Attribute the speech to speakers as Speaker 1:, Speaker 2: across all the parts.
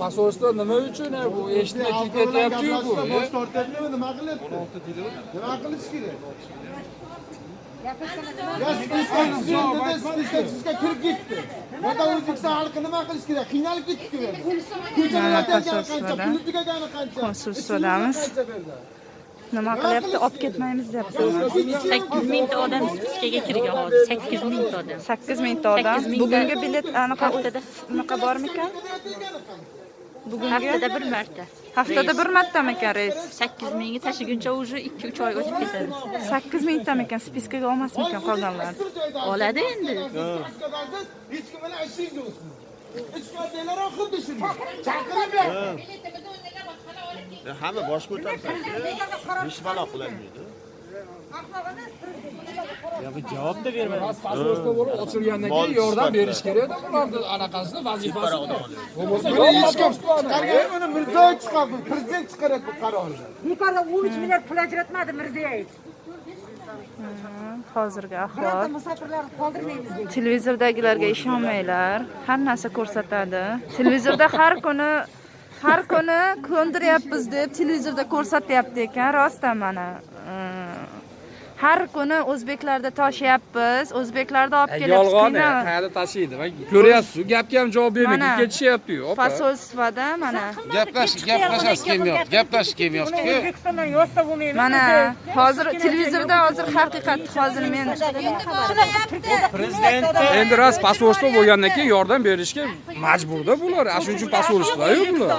Speaker 1: Посольство nima uchun bu eshitmay kirib ketyapti-yu bu.
Speaker 2: Bosh tortyaptimi? Nima qilyapti? Nima qilish kerak? Ya списка tuzing dedi, списка tuzishga kirib ketdi. Bunda O'zbekiston xalqi nima qilish kerak? Qiynalib ketdi bu yerda. Ko'chada
Speaker 3: Mana
Speaker 2: yotayotgani qancha,
Speaker 3: посольство da.
Speaker 2: puli tugagani qancha?
Speaker 3: Konsulsiyadamiz.
Speaker 2: Qancha bu yerda?
Speaker 3: Nima qilyapti? Olib ketmaymiz deyapti.
Speaker 4: 8 mingta odam списка ga kirgan hozir, 8 mingta odam.
Speaker 3: 8 mingta odam.
Speaker 4: 8 mingta.
Speaker 3: Bugungi bilet anaqa
Speaker 4: Haftada.
Speaker 3: Unaqa bormikan? Bugungi
Speaker 4: Haftada bir marta.
Speaker 3: Haftada bir martamikan reys?
Speaker 4: 8 mingni tashiguncha уже 2-3 oy o'tib ketadi.
Speaker 3: 8 mingtamikan? Списка ga olmasmikan qolganlar?
Speaker 4: Oladi endi.
Speaker 2: Hech kim bilan ishingiz yo'q sizni. Hech kim ham xuddi shunday. Chaqirib yo'q.
Speaker 5: Hamma bosh ko'tarsa, besh balo qilolmaydi.
Speaker 6: Javob da bermadi.
Speaker 1: Посольство bo'lib ochilgandan
Speaker 5: Mol
Speaker 1: keyin yordam
Speaker 5: sifatida.
Speaker 1: berish kerak-da, bularni anaqasini vazifasi. Bo'lmasa
Speaker 2: Buni hech kim
Speaker 1: yo'q.
Speaker 2: Chiqargan, uni Mirziyoyev chiqardi, prezident chiqaradi bu qarorni.
Speaker 7: Bekorga 13 milliard pul ajratmadi Mirziyoyev.
Speaker 3: Hozirgi
Speaker 7: Bironta
Speaker 3: ahvol.
Speaker 7: musofirlarni qoldirmaymiz deydi.
Speaker 3: Televizordagilarga ishonmanglar. Har narsa ko'rsatadi. Televizorda har kuni ko'ndiryapmiz deb televizorda ko'rsatyapti ekan, rostdan mana. Har kuni o'zbeklarda toshyapmiz, o'zbeklarda olib kelyapmiz.
Speaker 1: Yolg'on,
Speaker 3: qiynalib.
Speaker 1: Qayerda tashiydi? Va ko'ryapsiz, gapga ham javob bermay
Speaker 3: Mana.
Speaker 1: ketishyapti-yu, opa.
Speaker 3: Посольство da mana.
Speaker 8: Gaplashasi kelmayapti, gaplashib
Speaker 7: Buni
Speaker 8: kelmayapti-ku.
Speaker 7: O'zbekistondan yozsa bo'lmaymi?
Speaker 3: Mana hozir televizorda hozir haqiqat hozir men
Speaker 6: Prezident
Speaker 1: Endi rost посольство bo'lgandan keyin yordam berishga majburda bular. Ana shuning uchun посольство-yu bular.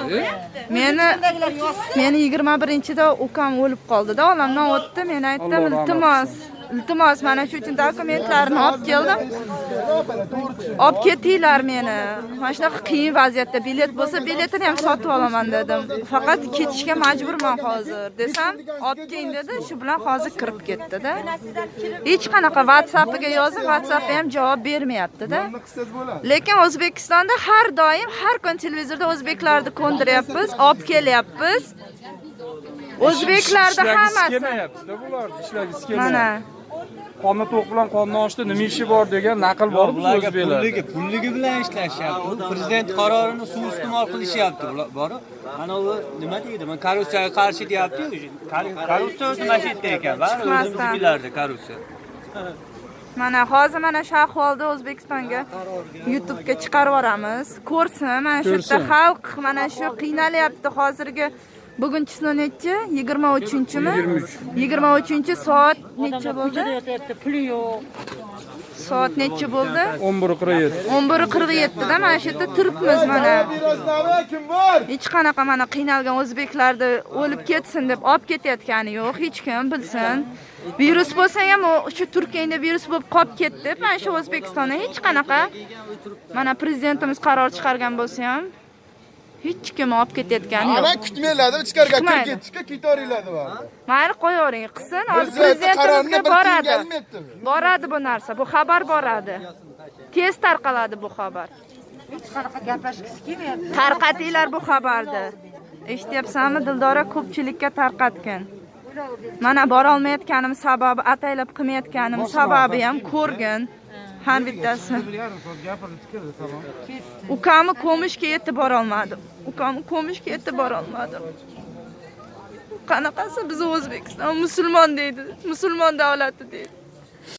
Speaker 3: Meni 21-da ukam o'lib qoldida, olamdan o'tdi. Men aytdim,
Speaker 1: Alloh rahmat.
Speaker 3: Iltimos, iltimos, mana shu uchun dokumentlarni olib keldim. Olib ketinglar meni. Mana shunaqa qiyin vaziyatda bilet bo'lsa, biletini ham sotib olaman dedim. Faqat ketishga majburman hozir desam, olib keling dedi. Shu bilan hozir kirib ketdi-da. Hech qanaqa WhatsAppiga yozib, WhatsAppga ham javob bermayapti-da.
Speaker 2: Nima qilsangiz bo'ladi.
Speaker 3: Lekin O'zbekistonda har doim, har kun televizorda o'zbeklarni ko'ndiryapmiz, olib kelyapmiz. O'zbeklarda
Speaker 1: Ishlagisi
Speaker 3: hammasi.
Speaker 1: kelmayapti-da bular, ishlagisi
Speaker 3: Mana.
Speaker 1: kelmayapti. Qonni to'q bilan qonni ochdi, nima ishi bor degan naql bor biz
Speaker 6: Bularga
Speaker 1: o'zbeklarda.
Speaker 6: pulligi bilan ishlashyapti. U prezident qarorini suiiste'mol qilishyapti bular borib. Mana u nima deydi? Man korrupsiyaga qarshi deyapti-yu. Korrupsiya o'zi mana shu yerda ekan. Bari
Speaker 3: Chiqmasdan.
Speaker 6: o'zimiznikilarda korrupsiya.
Speaker 3: Mana hozir mana shu ahvolda O'zbekistonga YouTube'ga chiqarib yuboramiz. Ko'rsin, mana shu yerda
Speaker 1: Ko'rsin.
Speaker 3: xalq mana shu qiynalyapti hozirgi. Bugun число nechi? 23-chimi?
Speaker 1: 23.
Speaker 3: 23 soat necha bo'ldi?
Speaker 4: Ko'chada yotyapti, puli yo'q.
Speaker 3: Soat necha bo'ldi?
Speaker 1: 11:47.
Speaker 3: 11:47 da mana shu yerda turibmiz mana.
Speaker 2: Berasizlarmi? Kim bor?
Speaker 3: Hech qanaqa mana qiynalgan o'zbeklarni o'lib ketsin deb olib ketayotgani yo'q, hech kim bilsin. Virus bo'lsa ham u shu Turkiyada virus bo'lib qolib ketdi. Mana shu O'zbekistonda hech qanaqa mana prezidentimiz qaror chiqargan bo'lsa ham hech kim olib ketayotgani
Speaker 2: Ana
Speaker 3: yo'q.
Speaker 2: kutmanglar, ichkariga kirib
Speaker 3: Kutmaydi.
Speaker 2: ketishga ketaveringlar deyapti.
Speaker 3: Mayli, qo'yavering, qilsin. Hozir
Speaker 2: Prezidentni qarorini
Speaker 3: prezidentimizga
Speaker 2: bir
Speaker 3: boradi.
Speaker 2: tiyinga olmayaptimi?
Speaker 3: Boradi bu narsa, bu xabar boradi. Tez tarqaladi bu xabar.
Speaker 7: Hech qanaqa gaplashgisi kelmayapti.
Speaker 3: Tarqatinglar bu xabarni. Eshityapsanmi, Dildora, ko'pchilikka tarqatgin. Mana borolmayotganim sababi, ataylab qilmayotganim sababi ham ko'rgin. Har bittasi. Ukamni ko'mishga yetib borolmadim. Ukamni ko'mishga yetib borolmadim. Qanaqasi biz O'zbekiston musulmon deydi, musulmon davlati deydi.